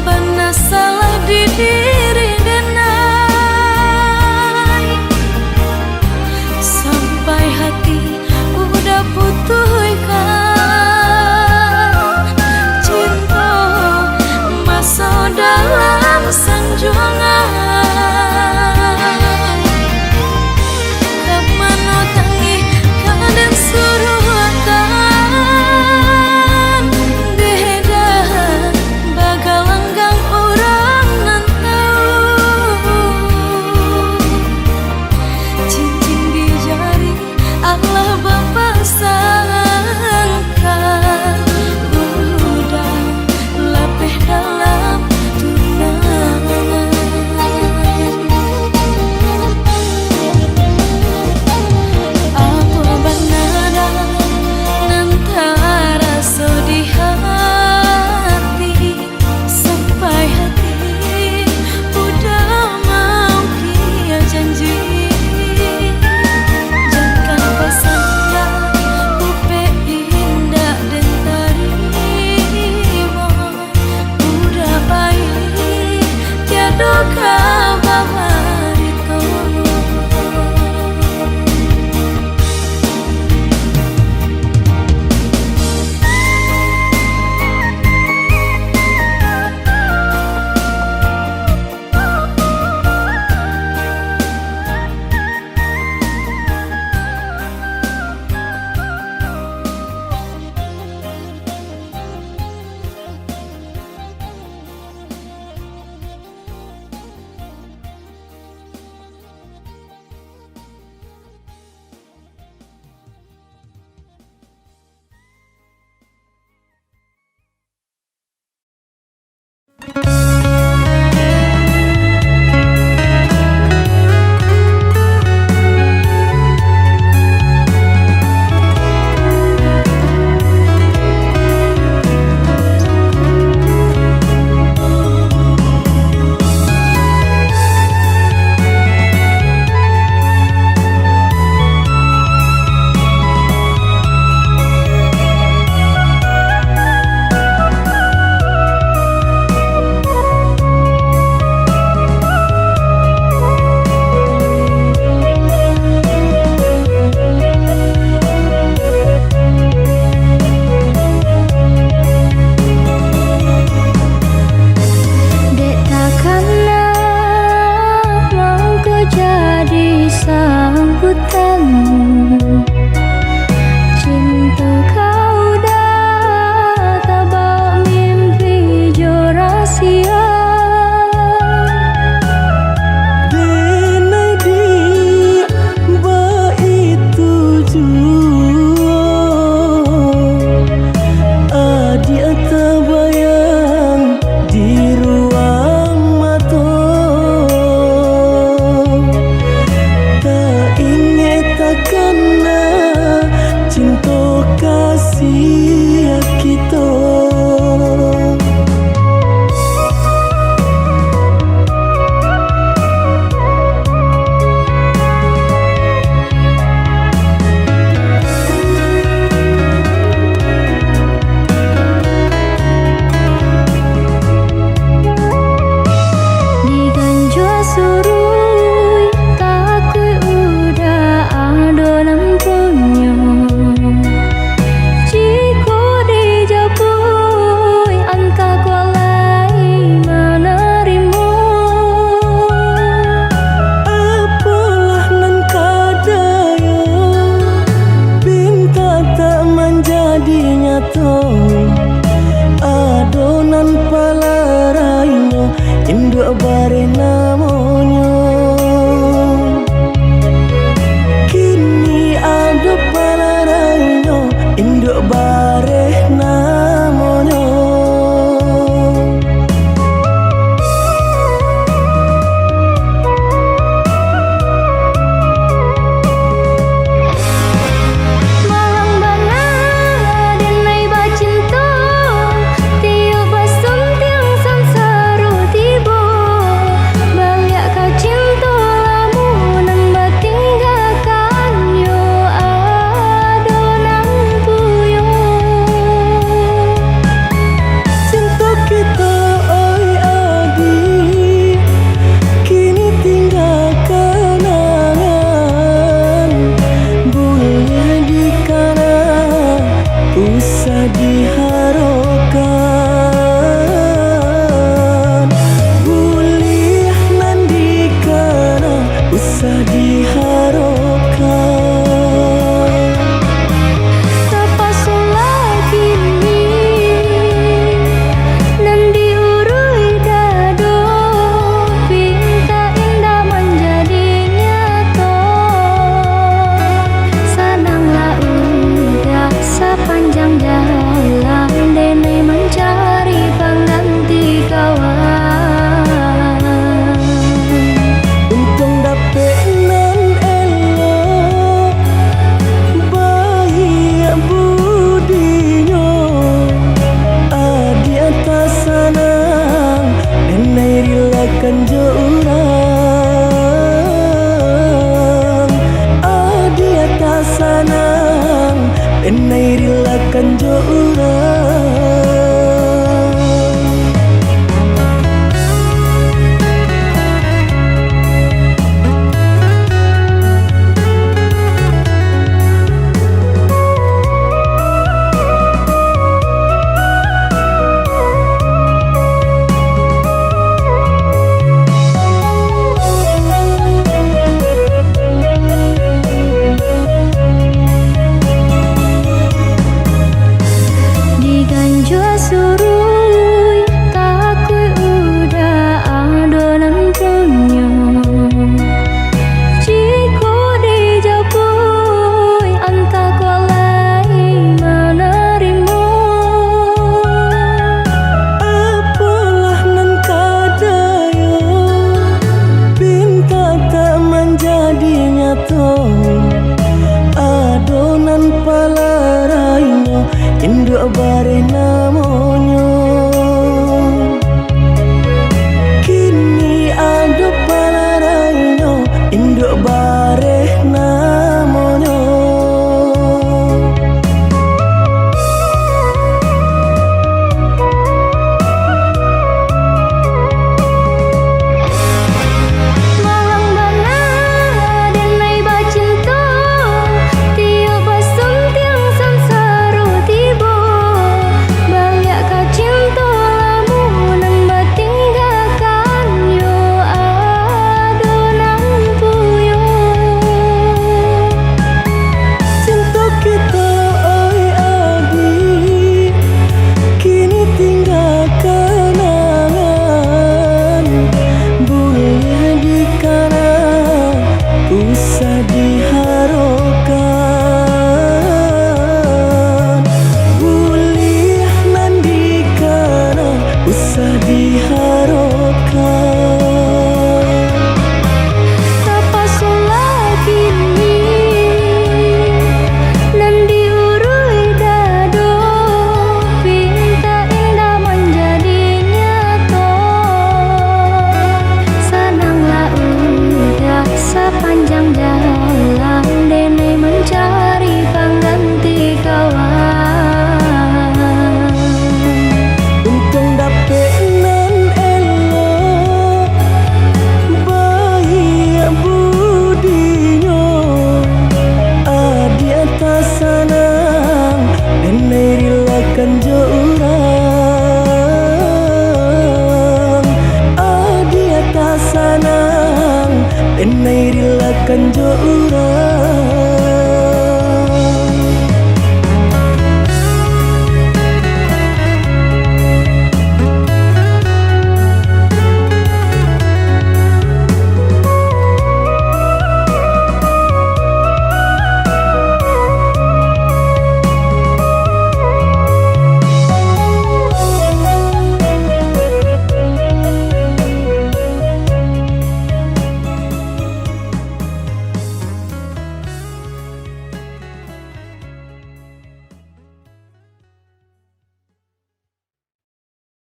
bana salah di diri denai, sampai hati udah putuihkan. Cinto maso dalam sanjuangan. Ka mano tangih ka den suruahkan, deh dah bagalanggang urang nan tau. Cincin di jari alah bapasangkan, udah lapeh dalam tunangan. Apo bana nan taraso di hati? Sampai hati udah maungkia janji, jankan pasangka upek indak den tarimo. Udah pai tiado ka babarito. Dek takana mangko jadi sambutanmu. Cinto kau dah tabao mimpi jo rasia. Denai di baitu juo, adiak tabayang di ruang mato. Taingek takana cinto kasiah kito. Diganjua surui, takuik udah ado nan punyo. Jikok dijapuik, antah kok lai manarimo. Apolah nan ka dayo, pinta tak manjadi nyato. Ado nan palarainyo, induak bareh namonyo. Kini ado palarainyo, induak Panjang jalan denai mancari pangganti kawan. Untuang dapek nan elok, baiak budinyo, adiak tasanang denai rilakan jo urang. Adiak tasanang denai rilakan jo urang.